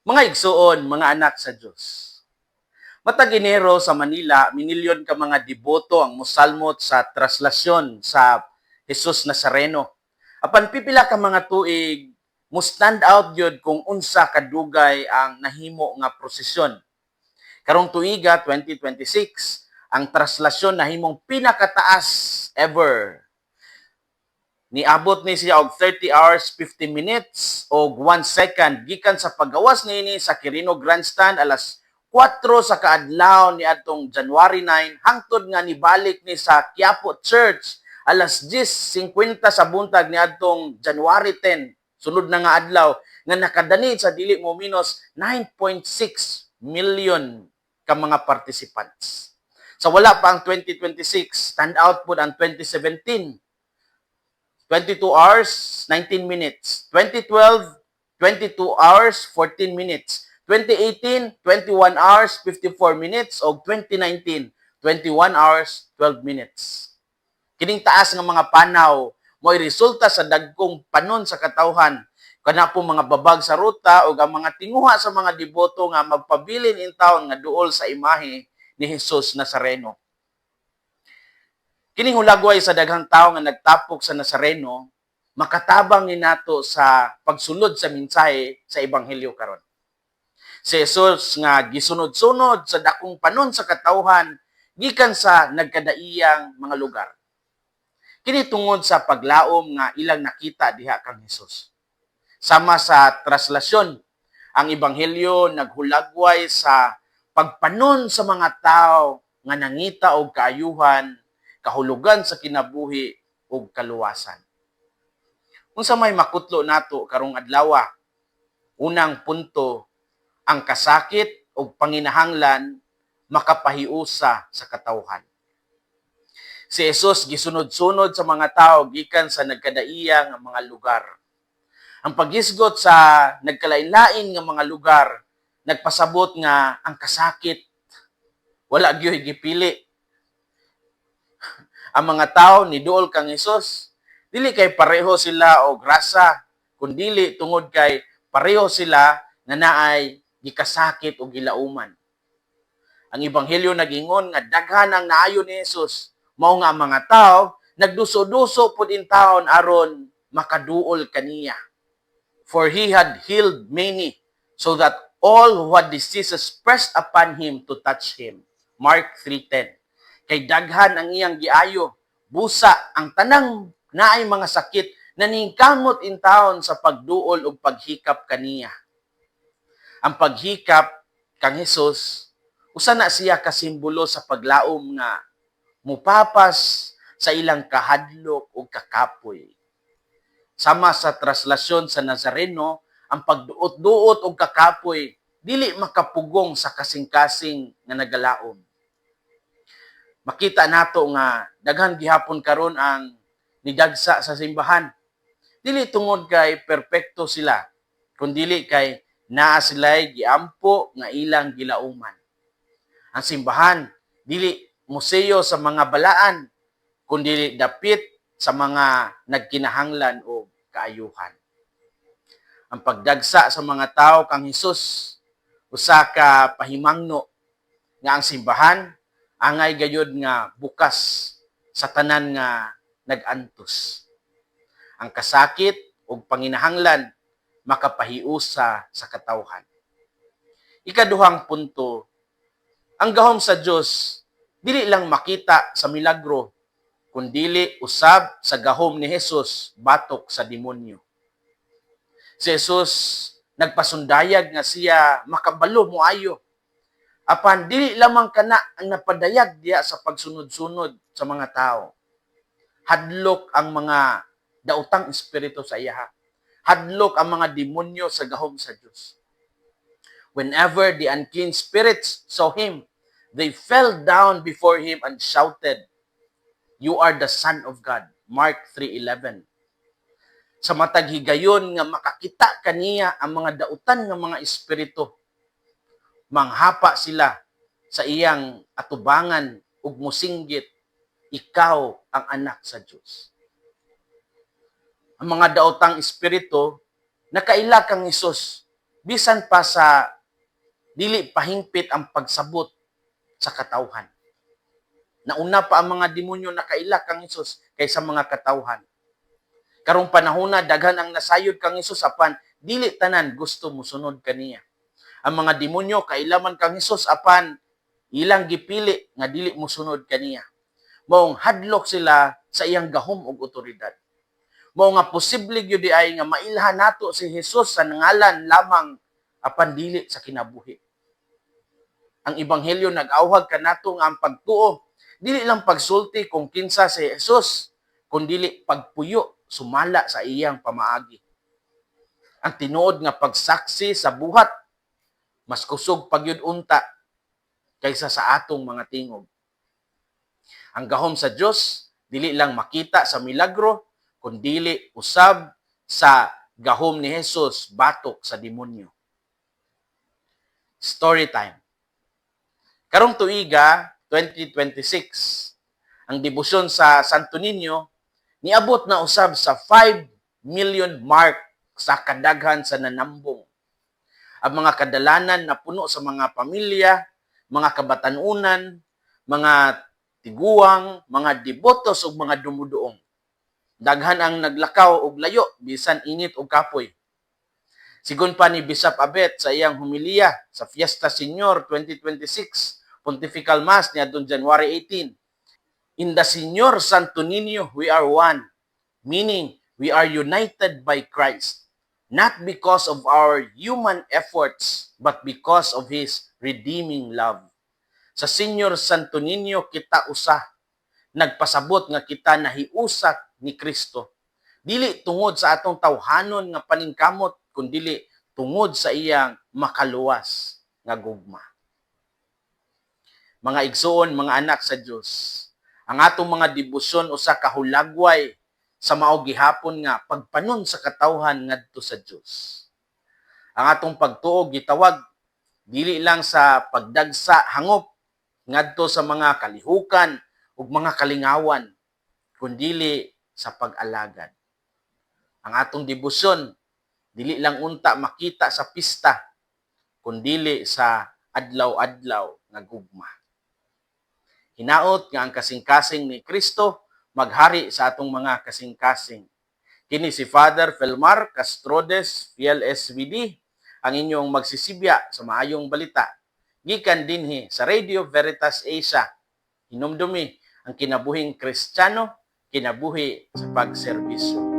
Mga igsuon, mga anak sa Dios. Matag Enero sa Manila, minilyon ka mga deboto ang mosalmot sa traslasyon sa Jesus Nazareno. Apan pipila ka mga tuig, mo stand out gyud kung unsa kadugay ang nahimo nga prosesyon. Karong tuiga 2026, ang traslasyon nahimong pinakataas ever. Niabot ni siya og 30 hours 50 minutes og 1 second gikan sa paggawas niini sa Quirino Grandstand alas 4 sa kaadlaw ni adtong January 9 hangtod nga nibalik ni sa Quiapo Church alas 10:50 sa buntag ni adtong January 10, sunod na nga adlaw, nga nakadani sa dili mo minus 9.6 million ka mga participants. Sa wala pa ang 2026, stand out pod ang 2017, 22 hours, 19 minutes. 2012, 22 hours, 14 minutes. 2018, 21 hours, 54 minutes. O 2019, 21 hours, 12 minutes. Kining taas nga mga panaw mo'y resulta sa dagkong panon sa katawhan, kana po mga babag sa ruta o ang mga tinguha sa mga deboto nga magpabilin in town nga duol sa imahe ni Jesus Nazareno. Kining hulagway sa daghang tawo nga nagtapok sa Nazareno makatabang ni nato sa pagsulod sa mensahe sa ebanghelyo karon. Si Jesus nga gisunod-sunod sa dakong panon sa katawhan gikan sa nagkadaiyang mga lugar. Kini tungod sa paglaom nga ilang nakita diha kang Jesus. Sama sa traslasyon, ang ebanghelyo naghulagway sa pagpanon sa mga tao nga nangita og kaayuhan, kahulugan sa kinabuhi ug kaluwasan. Unsa may makutlo nato karong adlaw? Unang punto, ang kasakit ug panginahanglan makapahiusa sa katawhan. Si Jesus gisunod-sunod sa mga tao gikan sa nagkadaiya nga mga lugar. Ang paghisgot sa nagkalain-lain nga mga lugar nagpasabot nga ang kasakit wala gyud gipili. Ang mga tao niduol kang Hesus dili kay pareho sila og rasa, kundili tungod kay pareho sila nga naay gikasakit o gilauman. Ang ebanghelyo nagingon nga daghan ang naayo ni Hesus, mao nga ang mga tao nagduso-duso pud in taon aron makaduol kaniya. For he had healed many, so that all who had diseases pressed upon him to touch him. Mark 3:10. Kay daghan ang iyang giayo, busa ang tanang naay mga sakit naningkamot in taon sa pagduol ug paghikap kaniya. Ang paghikap kang Hesus usa na siya ka simbolo sa paglaom nga mupapas sa ilang kahadlok ug kakapoy. Sama sa traslasyon sa Nazareno, ang pagduot-duot og kakapoy dili makapugong sa kasing-kasing nga nagalaom. Makita nato nga daghan gihapon karon ang nidagsa sa simbahan. Dili tungod kay perpekto sila, kundili kay naa sila'y giampo nga ilang gilauman. Ang simbahan dili museo sa mga balaan, kundili dapit sa mga nagkinahanglan og kaayuhan. Ang pagdagsa sa mga tao kang Hesus usa ka pahimangno nga ang simbahan angay gayud nga bukas sa tanan nga nag-antos. Ang kasakit ug panginahanglan makapahiusa sa katawhan. Ikaduhang punto, ang gahom sa Dios dili lang makita sa milagro, kundili usab sa gahom ni Jesus batok sa demonyo. Si Jesus nagpasundayag nga siya makabalo moayo. Apan dili lamang kana ang napadayag diya sa pagsunod-sunod sa mga tao. Hadlok ang mga daotang espiritu sa iyaha. Hadlok ang mga demonyo sa gahom sa Dios. Whenever the unclean spirits saw him, they fell down before him and shouted, "You are the Son of God." Mark 3:11. Sa matag higayon nga makakita kaniya ang mga dautan nga mga espiritu, manghapa sila sa iyang atubangan ug musinggit, "Ikaw ang anak sa Dios." Ang mga daotang espiritu nakaila kang Hesus. Bisan pa sa dili pahingpit ang pagsabot sa katawhan. Nauna pa ang mga demonyo nakaila kang Hesus kaysa mga katawhan. Karong panahona, daghan ang nasayod kang Hesus, apan dili tanan gusto mosunod kaniya. Ang mga demonyo kaila man kang Hesus, apan ilang gipili nga dili mosunod kaniya. Maong hadlok sila sa iyang gahom ug otoridad. Mao nga posible gyud diay nga mailhan nato si Hesus sa ngalan lamang apan dili sa kinabuhi. Ang ebanghelyo nag-awhag kanato nga ang pagtuo dili lang pagsulti kung kinsa si Jesus, kundili pagpuyo sumala sa iyang pamaagi. Ang tinuod nga pagsaksi sa buhat mas kusog pa gyud unta kaysa sa atong mga tingog. Ang gahom sa Dios dili lang makita sa milagro, kundili usab sa gahom ni Jesus batok sa demonyo. Story time. Karong tuiga 2026, ang debosyon sa Santo Niño niabot na usab sa 5 million mark sa kadaghan sa nanambong. Ang mga kadalanan na puno sa mga pamilya, mga kabatanunan, mga tiguang, mga debotos ug mga dumuduong. Daghan ang naglakaw og layo bisan init og kapoy. Sigon pa ni Bishop Abet sa iyang homilya sa Fiesta Senior 2026 Pontifical Mass niadtong January 18. "In the Señor Santo Niño, we are one, meaning we are united by Christ, not because of our human efforts, but because of His redeeming love." Sa Señor Santo Niño kita usa, nagpasabot nga kita nahiusat ni Kristo. Dili tungod sa atong tawhanon nga paningkamot, kundili tungod sa iyang makaluwas nga gugma. Mga igsuon, mga anak sa Dios, ang atong mga debosyon usa ka hulagway sa mao gihapon nga pagpanon sa katawhan ngadto sa Dios. Ang atong pagtuo gitawag dili lang sa pagdagsa hangop ngadto sa mga kalihukan ug mga kalingawan, kundili sa pag-alagad. Ang atong debosyon dili lang unta makita sa pista, kundili sa adlaw-adlaw nga gugma. Hinaot nga ang kasing-kasing ni Kristo maghari sa atong mga kasing-kasing. Kini si Father Felmar Castrodes, Fiel SVD, ang inyong magsisibya sa maayong balita. Gikan dinhi sa Radio Veritas Asia. Hinumdumi ang kinabuhing Kristiyano, kinabuhi sa pagserbisyo.